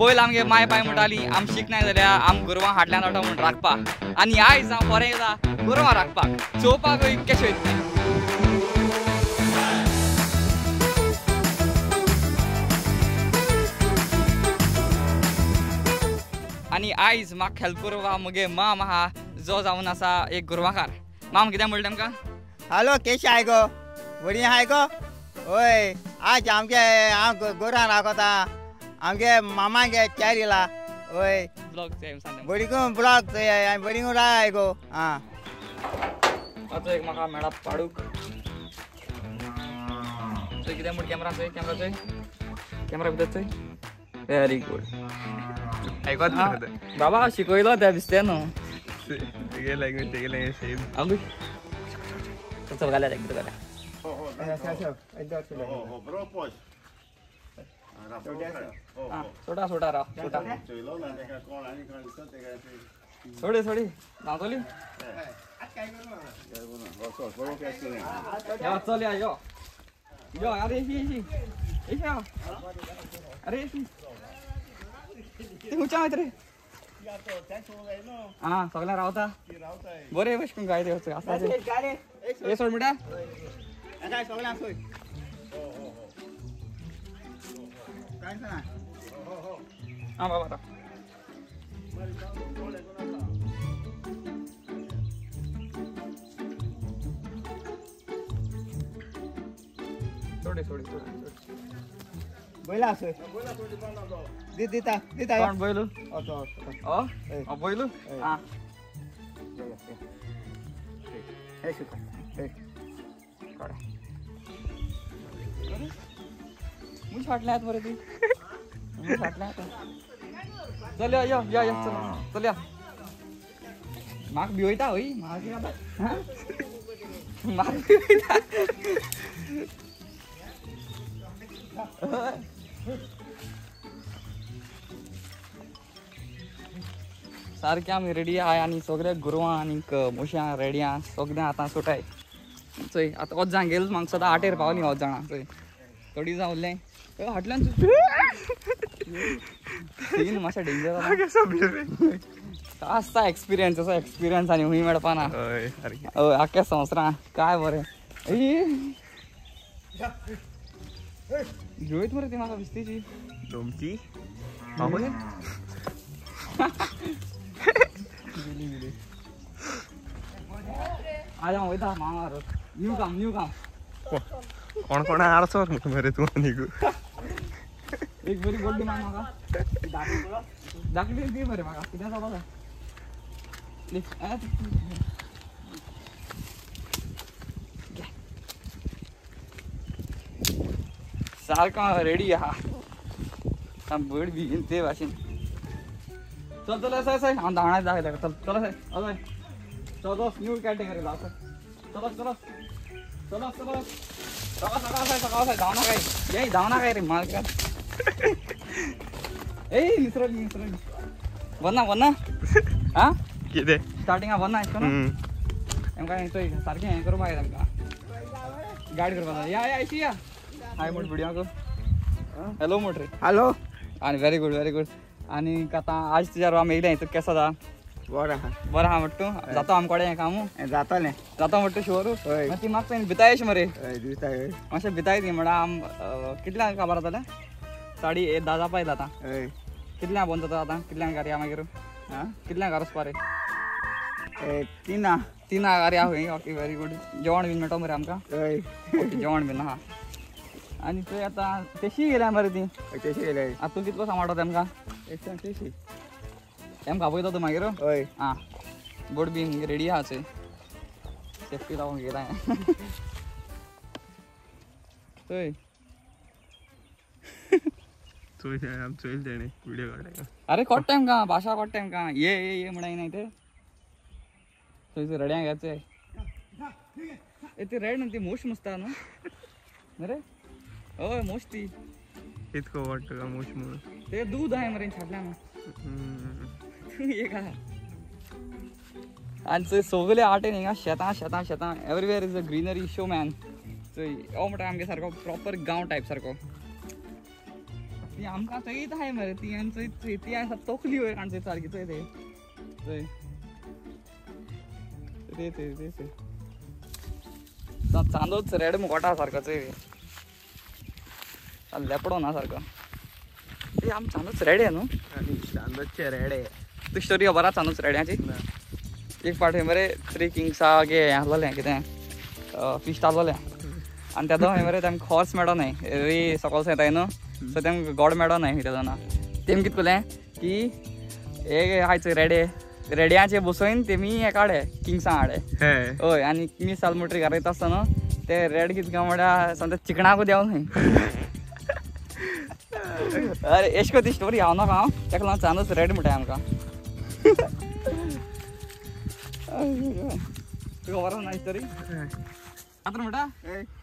पयलीं आमगे माय पाय म्हणटाली आम शिकनाय जाल्यार आम गोरवां हाडल्यान वता म्हूण राखपाक आनी आयज हांव फोरें येता गोरवां राखपाक चोवपाक कशें वयता. आनी आयज म्हाका हेल्प करपा म्हगे माम आहा जो जावन आसा एक गोरवांकार. माम कितें म्हणलें आमकां? हॅलो केशे आय गो बरी आहाय गो? हय आज आमगे हांव गोरवां राखता आमगे मामागे चारिला. हय ब्लॉग बरी ब्लॉग बरी राय गो. आं आतां एक म्हाका मेळा पाडूक चोय कितें म्हण कॅमेरा चोय कॅमेरा चोय कॅमेरा भितर चोय. Very good. बाबा शिकयलो त्या दिसते न्हू. चल घाल्या घाल्या. सोडा सोडा राव सोडा सोडे सोडी धांवतली. चल या यो यो. अरे एशी एशी एशी अरे एशी खंयच्या वयता रे? आं सगळें रावता बरें कशें करून गाय ते आसा हे सोड म्हणटा आं बाबा राव. सोडे सोडे सोडे बैला आसोय दिता दिता. कोण बैलू? अ बैलू. आं मूस फाटल्यात मरे ती मूस फाटल्यात. चल यो यो यो चल चल या. म्हाका भिवयता हय म्हाका म्हाका भिवयता. सारकें आमी रेडी आहाय आनी सगळे गोरवां आनीक मोश्यां रेडी आहा सगळें आतां सोटाय. चोय आतां ओत जाण गेल म्हाका सदां आटेर पावलीं ओत जाणां. चोय थोडी जाण उरलें हाडल्यान सीन मातशें डेंजर आसता. एक्सपिरियन्स असो एक्सपिरियन्स आनी हुंय मेळपा ना. हय आख्ख्या संवसारां काय बरें घेवयत मरे ती म्हाका बिस्तीची धमकी. आज हांव वयता मामा न्यू काम न्यू काम. कोण कोण आरसो मरे तूं आनीक एक बरी बोल्ली मा म्हाका धाकली दी मरे म्हाका कितें जाता. सारको रेडी आहा बड बेगीन ते भाशेन. चल चल असाय असाय हांव धांवणा दाखयता. चल चल असाय असाय चल न्यू कॅटेगरी असाय. चल चल चल चल सकाळ सकाळ असाय सकाळ असाय धांवना काय ये धांवना काय रे मार ए निसरली निसरली बना बना. आं कितें स्टार्टिंगा बना आसता न्हू आमकां चोय सारकें हें करपाक जाय तांकां गायड करपाक जाय. या या अशी या हाय म्हण भिडियो. हॅलो म्हण रे. हॅलो. आनी व्हेरी गुड व्हेरी गुड. आनी आतां आज तुज्या आमी येयलें तूं केसो जाता? बरें आहा. बरें आहा म्हणटा तूं जाता आम कडेन हें काम जातलें जाता म्हणटा शुअर. ती म्हाका भिताय अशें मरे हय मातशें भिताय ती म्हणल्यार आम कितल्यांक काबार जातलें? 10:30 जावपा येयला आतां. कितल्यांक बंद जाता आतां? कितल्यांक गाडी या मागीर? कितल्यांक घरा वचपा रे? 3 3 गाडी आहा खंय. Okay very good. जेवण बीन मेळटा मरे आमकां? जेवण बीन आहा. आनी थंय आतां तेशी गेल्या मरे ती तेशी गेल्या. आतां तूं कितलो सांबाळटा तेमकां? 180. तेमकां आपयता तूं मागीर? हय. आं बोट बीन रेडी आहा चोय सेफ्टी लावूंक गेला चोय व्हिडिओ काडटा. अरे कोट्टा तेमकां भाशा कोट्टा तेमकां ये ये ये म्हणा न्हय ते थंय रड्यांक येचे. ए ती रेड न्हू ती मूस मुसता न्हू मरे? हय मूस ती इतको वाटतं का मूस म्हणून ते दूध आहे मरे छाटल्या न्हू एक आहा. आनी चोय सगळे आटेन हिंगा शेतां शेतां शेतां everywhere is a greenery show man. चोय हो म्हणटा आमगे सारको प्रॉपर गांव टायप सारको. ती आमकां चोयत आहाय मरे ती आनी चोयत ती आसा तकली वयर काडून चोयता सारकी चोय ते चोय ते ते ते चांदोच रेड मुकोटा सारको चोय लेपडो ना सारको. ए आम चांदोच रेडे न्हू. चांदोचे रेडे. तूं स्टोरी खबर आसा चांदोच रेड्याची? एक फावट मरे थ्री किंग्सा गे हें आसलेलें कितें फिस्ट आसलेलें आनी तेदो खंय मरे तेमकां हॉर्स मेळो न्हय रे सकल येताय न्हू सो तेमकां गॉड मेळो न्हय तेदोना तेम कितें केलें की हे आयच रेडे रेड्याचे बसोवन तेमी हे काडे किंग्सां हाडे. हय आनी मिस जाल म्हणटरी घरा वयता आसतना ते रेड कितें काय म्हळ्यार समजा चिकणाकू देंव न्हय. अरे एश कोन ती स्टोरी हांव नाका हांव तेका लागून चांदोच रेड म्हणटाय आमकां. तुका खबर ना स्टोरी? कात्र म्हणटा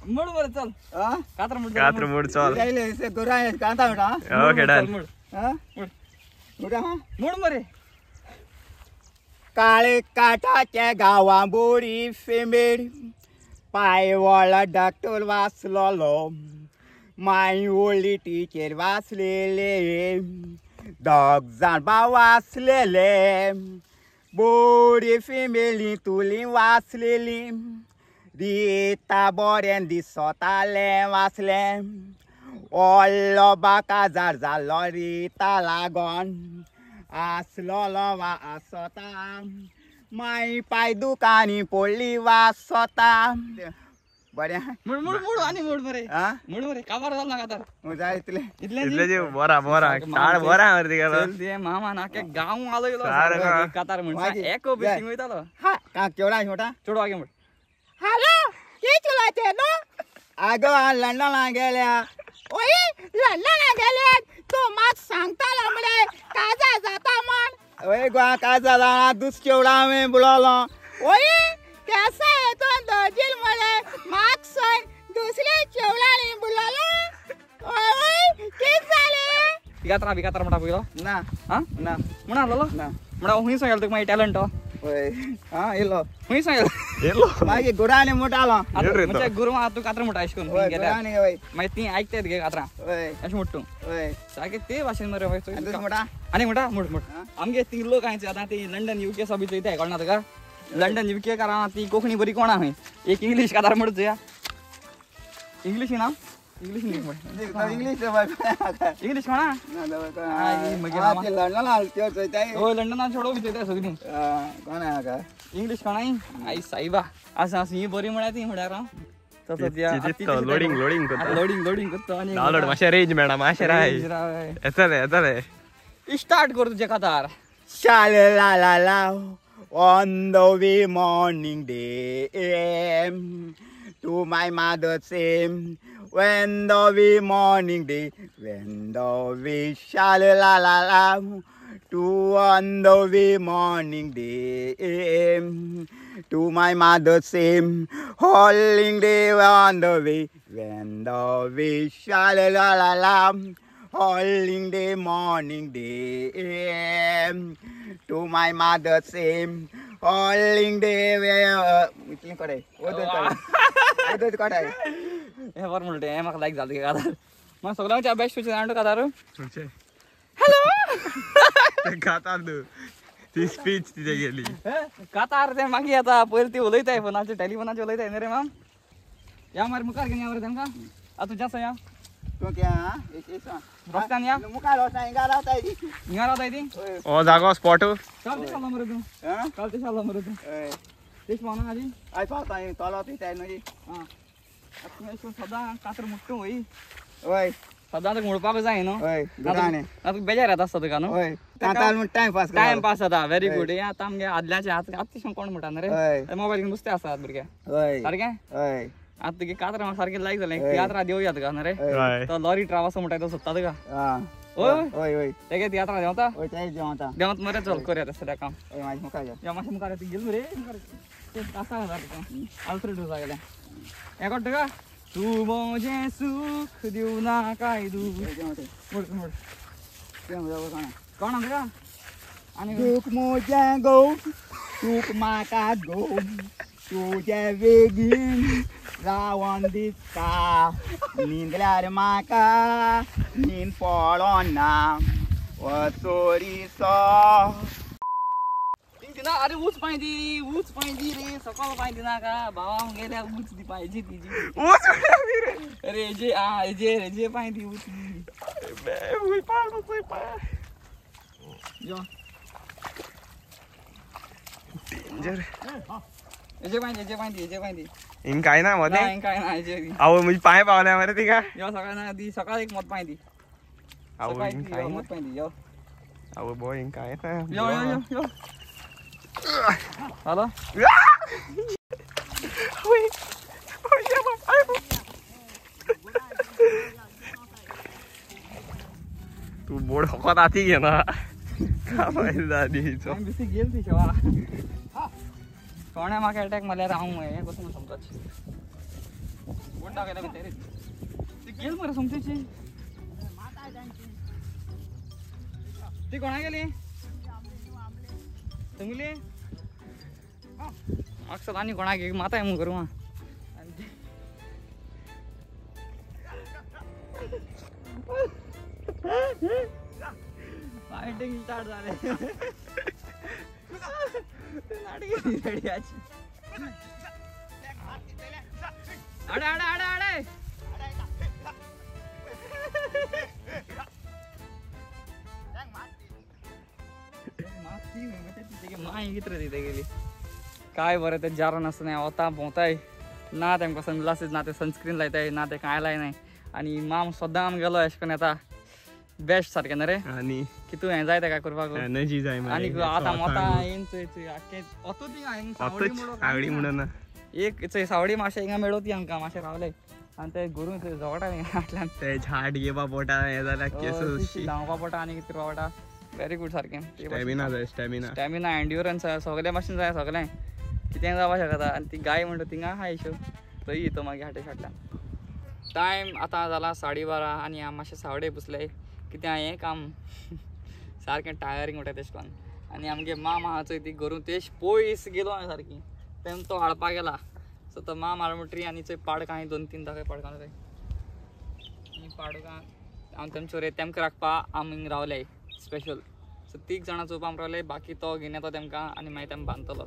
मोड बरें चल. कात्र मोड कात्र मोड चल. Okay done. मोड मरे. काळे काठाच्या गांवा बोरी फेमेड पाय व्हडलो डॉक्टर वाचलोलो माय व्हडली टिचर वाचलेले दोग जाण भाव वाचलेले बोरी फेमेली तुली वाचलेली रिता बरें दिसतालें वाचलें व्हडलो बाकाजार जालो रिता लागोन आसलोलो वा आसता माय पाय दुकानी पडली वासता. बरें मोड मोड मोड आनी मोड मरे. मोड मरे काबार जाल ना कातार जाय इतलें इतलें बरा बरा काळ बरा मरे तिका मामा नाके गांव आलो गेलो कातार म्हण एको बेसिंग वयतालो. हा का केवढा मोठा चोडो आगे मोड. हॅलो की चुलाचे न्हू? आगो हांव लंडना गेल्या. ओय लंडना गेल्या तूं म्हाका सांगतालो म्हळ्यार काजार जाता म्हण. ओय गो काजार जाणा दुसरे चेवडा हांवें बुलोलो. ओय केसा हेतून दर्जील म्हळ्यार म्हाका सोय दुसरे चेवडांनी बुलोलो. ओय कितें जालें? बिगात्रा बिगात्रा म्हणटा पयलो ना. आं ना म्हणा आसलेलो ना म्हणा खूंय सांगेलो तुका मागीर टॅलंट हो? वय आं येयलो खूंय सांगेलो? येयलो मागीर गुरांनी मुटालो. म्हणजे गुरवां तूं कातरां म्हणटा अशें करून गेल्यार मागीर तीं आयकतात गे कातरां अशें म्हणटा तूं. सारकें ते भाशेन मरे. म्हणटा आनी म्हणटा मोड मोड आमगे ती लोक आहाय आतां ती लंडन युके सो बी चोयताय कळना तुका? लंडन युके कारण ती कोंकणी बरी कोणा खंय एक इंग्लीश कातार म्हणटा चोया. इंग्लीश ना इंग्लीश न्ही म्हण इंग्लीश इंग्लीश कोणा लंडना लंडना चेडो बी चोयताय सगळीं कोण आहा इंग्लीश कोणाय आई साईबा आसा आसा ही बरी म्हळ्यार ती म्हळ्यार हांव लोडींग लोडींग करता लोडींग लोडींग करता आनी डाउनलोड मातशें रेंज मेळना मातशें राय येतलें येतलें. स्टार्ट कर तुजें कातार. शाल ला ला ला on the way morning day to my mother same when the way morning day when the way shall la la la to on the way morning day to my mother same hauling day on the way when the way shall la la la hauling day morning day to my mother same hauling day इतलें कडेन ओदत कडेन हें बरें म्हणटा हें म्हाका लायक जालें कातार. म्हाका सगळ्यांच्या बेस्ट तुजें जाणा कातार. हॅलो कातार तूं ती स्पीच तिजे गेली कातार तें मागीर येता पयलीं ती उलयताय फोनाचेर टेलिफोनाचेर उलयताय न्ही रे माम. या मारे मुखार घेवन या मरे तेमकां आतां तुज्या सो या तूं क्या रस्त्यान या मुखार वचना हिंगा रावताय हिंगा रावताय ती हो जागो स्पॉट. काल तेश आसलो मरे तूं काल तेश आसलो मरे तूं तेश पावना आजी आयज पावता तोलो पिताय न्हू. आं आतां तूं सदां कातर मुट्टू वय. वय सदां तुका म्हणपाक जाय न्हू. वय आतां बेजार येता आसता तुका न्हू. वय टायम पास टायम पास जाता. Very good. हें आतां आमगे आदल्याचें आतां आतां कोण म्हणटा न्हू रे मोबायल घेवन नुस्तें आसात भुरगे सारकें. हय आतां तुगे कातरां म्हाका सारकें लायक जालें तियात्रां देवया तुका न्हू रे. तो लॉरी ट्रावस म्हणटा तो सोदता तुका. हय हय हय तेगे तियात्रां देंवता हय तें देंवता देंवता मरे. चल करया तशें काम. हय मातशें मुखार या मातशें मुखार गेल मरे मुखार आसा आल्फ्रेड जागेलें हें कोण तुका तूं म्हजें सूख दिवं नाकाय तूं मोड मोड कोण तुका आनी दूख म्हजें गो तूक म्हाका गो तुजें बेगीन रावन दिसता न्हिदल्यार म्हाका न्हीद पडना वचोरीसो ना. अरे ऊंच पांय दी, ऊंच पांय दी रे, सकल पांय दी नाका भावा गेल्या ऊंच दी पाहिजे तिजी ऊंच रे. अरे जे आ जे जे पांय दी ऊंच दी बे पाय पाय यो डेंजर. एजे पांय दी, एजे पांय दी, एजे पांय दी. हिंग काय ना मध्ये हिंग काय ना एजे दी. अहो म्हणजे पाय पावल्या मरे तिका. यो सकाळ ना दी, सकाळ एक मत पांय दी. अहो हिंग काय मत पांय दी. यो अहो बॉय हिंग काय ना. यो यो यो यो हॅलो तू बोर्ड हकत आती घे ना बेसी गेल ती शेवा कोणे म्हाका अटॅक मारल्यार हांव हें कसो समजाची बोर्ड दाखयला भितर ती गेल मरे समजाची. ती कोणा गेली तुमली म्हाका आनी कोणाक माताय म्हूण करूं. फायटिंग स्टार्ट जालें. अडे अडे अडे अडे गेली काय बरें ते जारण आसता न्ही वता भोंवताय ना तेमकां सनग्लासीस ना ते सनस्क्रीन लायताय ना ते कांय लायनाय. आनी माम सदां आम गेलो एशें करून येता बेस्ट सारकें न्हू रे. आनी कितू हें जाय तेका करपाक एनर्जी जाय आनी आतां मोता येन चोय चोय आख्खें वतू ती सावडी म्हणून ना एक चोय सावडी मातशें हिंगा मेळो ती आमकां मातशें रावले आनी ते गोरू झगडटा हांगा ते झाड घेवपा पोटा हें जाल्यार केस धांवपा पोटा आनी कितें करपा पोटा. व्हेरी गूड सारकें स्टॅमिना जाय, स्टॅमिना स्टॅमिना एन्ड्युरन्स सगळे भाशेन जाय सगळें कितें जावपाक शकता. आनी ती गाय म्हणटा थिंगा आहा हिशोब थंय येतो मागीर हाटे फाटल्यान. टायम आतां जाला 12:30 आनी हांव मातशें सावडे पुसले कितें हें काम सारकें टायरींग म्हणटा तेश कोन्न. आनी आमगे माम आहा चोय ती गोरू तेश पयस गेलो हांवें सारकी तेम तो हाडपाक गेला. सो तो माम हाड म्हणटरी आनी चोय पाडकां आहाय 2-3 दाखय पाडकां थंय पाडकां आमी तेमचो रे तेमकां राखपा आमी हिंग रावले स्पेशल. सो 3 जाणां चोवपाक रावले बाकी तो घेवन येता तेमकां आनी मागीर तेम बांदतलो.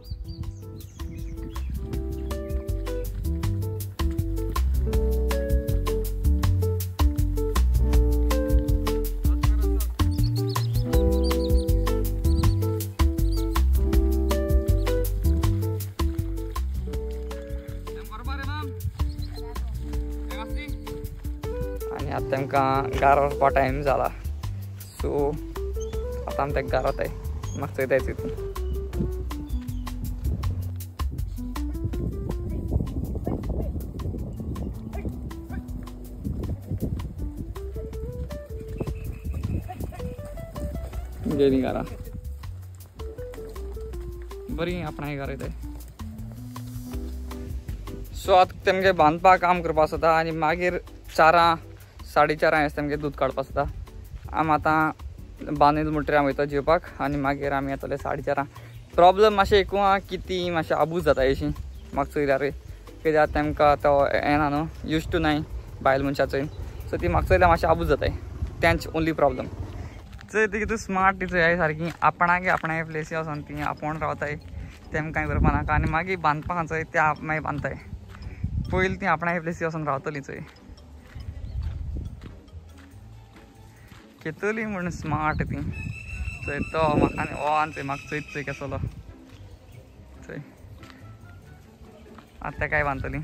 आनी आतां तेमकां गार व्हरपा टायम जाला. सो आतां आमी तेका गार वताय म्हाका चोयताय तितून. गेली घरा बरी आपणाय घरा येताय. सो आतां तेमगे बांदपाक काम करपा आसता आनी मागीर 4 4:30 आसता तेमगे दूद काडपा आसता. आमी आतां बांदील म्हणटरी आमी वयता जेवपाक आनी मागीर आमी येतले 4:30. प्रॉब्लम मातशें एकू आहा की ती मातशें आबूज जाता अशी म्हाका चोयल्यार कित्याक तेमकां तो येना न्हू यूज टू नाय बायल मनशाचो. सो ती म्हाका चोयल्यार मातशें आबूज जाताय तेंच ओन्ली प्रॉब्लम. चोय ती कितू स्मार्ट ती चोय सारकी आपणाक आपणाय प्लेसी वचोन ती आपोवन रावताय तेमकां कांय करपा नाका. आनी मागीर बांदपाक चोय ते मागीर बांदताय पयलीं ती आपणाय प्लेसी वचोन रावतली चोय कितली म्हण स्मार्ट ती. चोय तो म्हाका आनी ओ आनी चोय म्हाका चोयत चोय कसलो चोय आतां तेकाय बांदतली.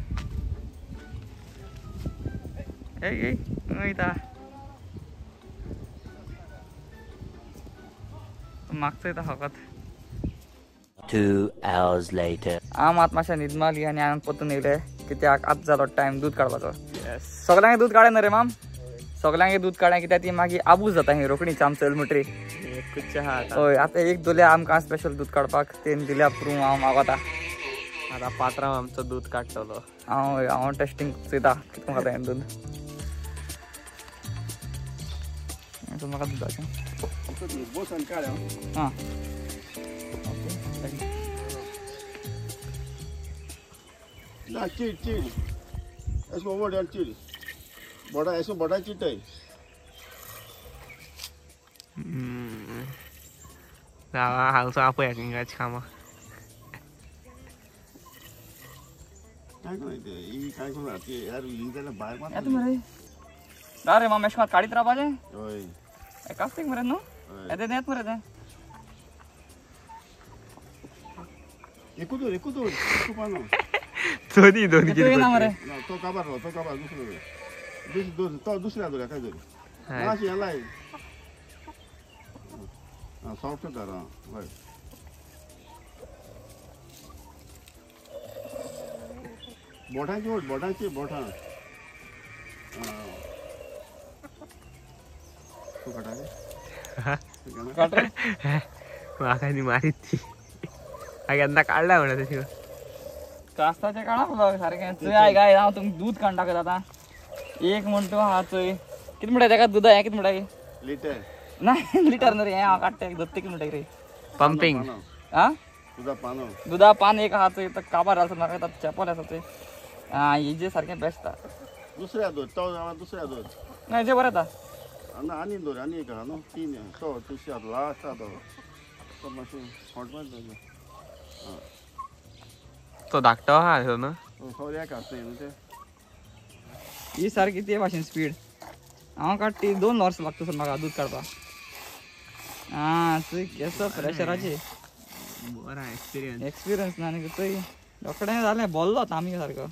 ए वयता म्हाका चोयता फकत. 2 hours later. आम आतां मातशें न्हीद मारली आनी हांवें परतून येयले कित्याक आतां जालो टायम दूद काडपाचो. सगळ्यांक दूद काडय न्हू रे माम? सगळ्यांक दूद काडय कित्याक ती मागीर आबूज जाता ही रोखडीच आम चल म्हणटरी. हय आतां एक दिल्या आमकां स्पेशल दूद काडपाक तेन दिल्या प्रूव हांव मागोता. आतां पात्रांव आमचो दूद काडटलो. हांव हांव टेस्टींग चोयता कितें खाता हें दूद. म्हाका दुदाचें आं चीड चीड अशें ओड चीड बोटा अशें बोटा चिट्टाय. हांगसो आपय हिंगाच कामां. काय कोण काय कोण यार जाल्यार भायर येता मरे. ना रे मामा एशें काडीत रावपाचें. हय एकाच मरे न्हू येता येत मरे तें. एकूच दवर एकूच दवर एकू पानो दोनी दोनी कितें ना मरे. तो काबार तो काबार दुसरो दुसरो तो दुसऱ्या दवर एकाच दवर मातशें हें लाय सॉफ्ट धर. आं हय बोटांची ओड बोटांची बोटां. तूं काडटा काडटा म्हाका न्ही मारीत ती केन्ना काडला म्हणा तशी कास्ताचें काडा सारकें. चोय गाय हांव तुमकां दूद काडून दाखयता आतां. एक म्हण तूं आहा चोय कितें म्हणटा तेका दुदा हें कितें म्हणटा लिटर ना लिटर न्हू रे हें हांव काडटा दूद कितें म्हणटा रे पंपिंग. आं दुदा पान दुदा पान एक आहा चोय काबार आसा म्हाका चेपोल आसा चोय. आं हेजे सारकें बेस्ट आहा. दुसऱ्या दूद तो दुसऱ्या दूद ना हेजें बरें येता. आनी दवर आनी एक आहा न्हू तीन तो दुसऱ्या लास्ट आहा तो तो मातशें खोट मारता. तो धाकटो आहा न्हू सॉरी एक आसता न्हू तें. ही सारकी ते भाशेन स्पीड हांव काडटी 2 वर्स लागता सर म्हाका दूद काडपाक. आं चोय केसो प्रेशराचे बरो एक्सपिरियन्स एक्सपिरियन्स ना आनी चोय रोखडें जालें बोल्लो आतां आमी सारको.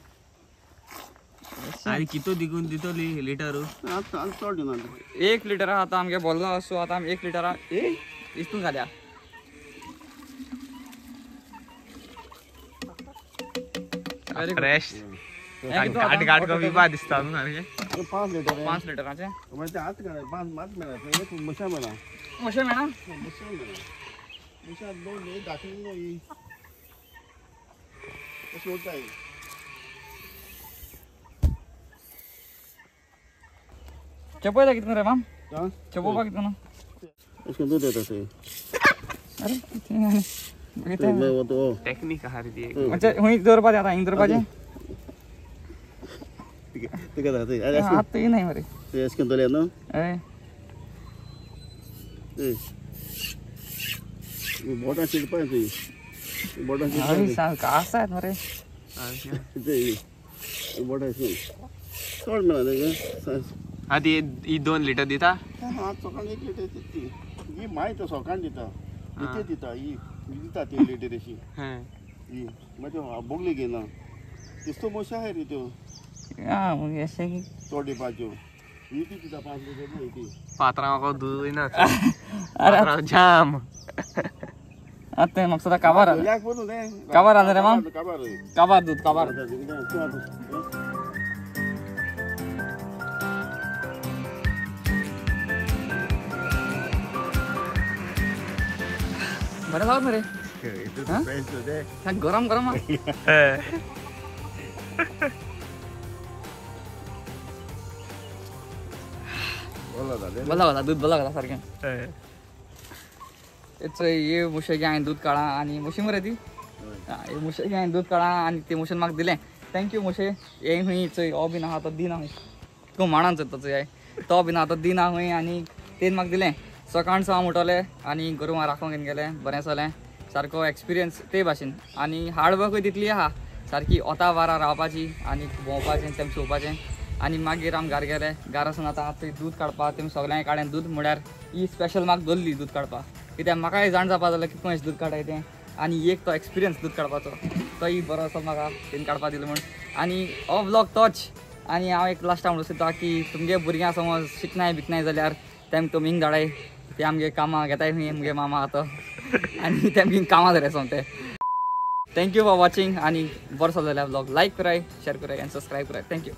आनी कितू दिकून दितली लिटर चड दिना 1 लिटर आहा आतां आमगे बोल्लो. सो आतां आमी 1 लिटरा ए इतून घाल्या. फ्रेश घाट घाट कमी दिसता न्हू सारकें. 5 लिटर 5 लिटराचें मागीर आतां काड 5 मात मेळा एक म्हशां मेळा म्हशें मेळा म्हशां मेळा म्हशां दोन एक धाकली न्हू ही अशें उरताय. चेपयता कितें रे माम चेपोवपाक कितें ना अशें दूद येता थंय. अरे टेक्नीक आहा रे ती. म्हणजे हुंय दवरपाचें आतां हिंग दवरपाचें आतां नाही मरे अशें करून दवरया न्हू. हय बोटां चिडपाय थंय बोटां चिडपाय कास आहेत मरे बोटां चड मेळा तेका. आं ती ही 2 लिटर दिता. हां सकाळ 1 लिटर ती ही मायत सकाळ दिता इतके दिता ही दिता 3 लिटर अशी ही मागीर बोगली घेयना तिसतो मोशा आहाय रे त्यो. आं अशें चड दिवपाच्यो ही ती दिता 5 लिटर न्हू ती. पात्रांव म्हाका दूद वयना पात्रांव जाम. आतां तें म्हाका सुद्दां काबार काबार आसा रे माम काबार काबार दूद काबार. बरें जावं मरे गरम गरम. बोला बोला दूध बोला घाला सारकें. चोय हे मुशेक हांवें दूद काडलां आनी मुशी मरे ती हे मुशेक हांवें दूद काडलां आनी ते मुशेन म्हाका दिलें. Thank you मुशे. हे खंय चोय हो बीन आहा तो दिना खंय तुका माणान चोयता चोय तो बीन आहा तो दिना खंय आनी तेन म्हाका दिलें. सकाळचो हांव उठोलें आनी गोरवां राखोंक घेवन गेलें. बरें जालें सारको एक्सपिरियन्स ते भाशेन. आनी हार्डवर्कूय तितली आहा सारकी ओता वारा रावपाची आनी भोंवपाचें तेम शिंवपाचें. आनी मागीर आमी घरा गेले. घरा वचून आतां थंय दूद काडपाक तेमी सगळ्यांक काडलें दूद म्हळ्यार ही स्पेशल म्हाका दवरली दूद काडपाक कित्याक म्हाकाय जाण जावपा जालें कितको अशें दूद काडटाय तें. आनी एक तो एक्सपिरियन्स दूद काडपाचो तोय बरो आसा म्हाका तेणी काडपाक दिलो म्हूण. आनी हो व्लॉग तोच. आनी हांव एक लास्टाक म्हणूंक सोदता की तुमगे भुरग्यां समज शिकनाय बिकनाय जाल्यार तेमकां तुमी हिंग धाडाय ते आमगे कामां घेताय खंय मुगे मामा आतां आनी तेमगे कामां धराय सोमते. Thank you for watching. आनी बरो जाल्यार व्लॉग लायक कराय शेयर कराय आनी सबस्क्रायब कराय. Thank you.